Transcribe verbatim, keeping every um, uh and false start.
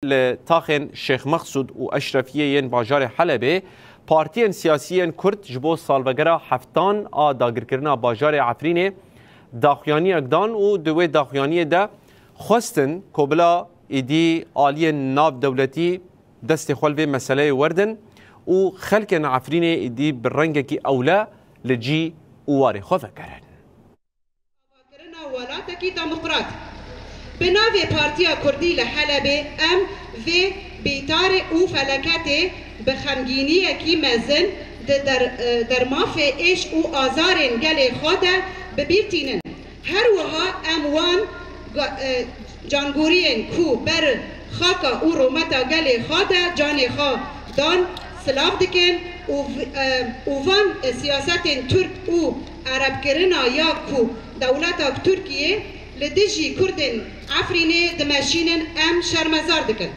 Li taxên Şêx Mexsûd û Eşrefiyê yên bajarê Helebê, partiyên siyasî yên Kurd ji bo salvegera heftan a dagirkirina bajarê Efrînê daxuyaniyek dan û di wê daxuyaniyê de xwestin ku bila êdî aliyên navdewletî destê xwe li vê meseleyê werdin û xelkên Efrînê êdî bi rengekî ewle li cî û warê xwe vegerin. Kirina welatekî demokrat. Bi navê Partiya Kurdî li Helebê em vê bîtarê û felaketê bi xemgîniyekî mezin di der-, e, dermafê êş û azarên gelê xwe de bi bîr tînin. Her wiha em wan ga-, e, cangoriyên ku ber xaka û rûmeta gelê xwe de canê xwe dan silav dikin û v-, e, û van siyasetên Tirk û erebkirina ya ku dewleta Tirkiyê li dijî Kurdên Efrînê dimeşînin em şermezar dikin.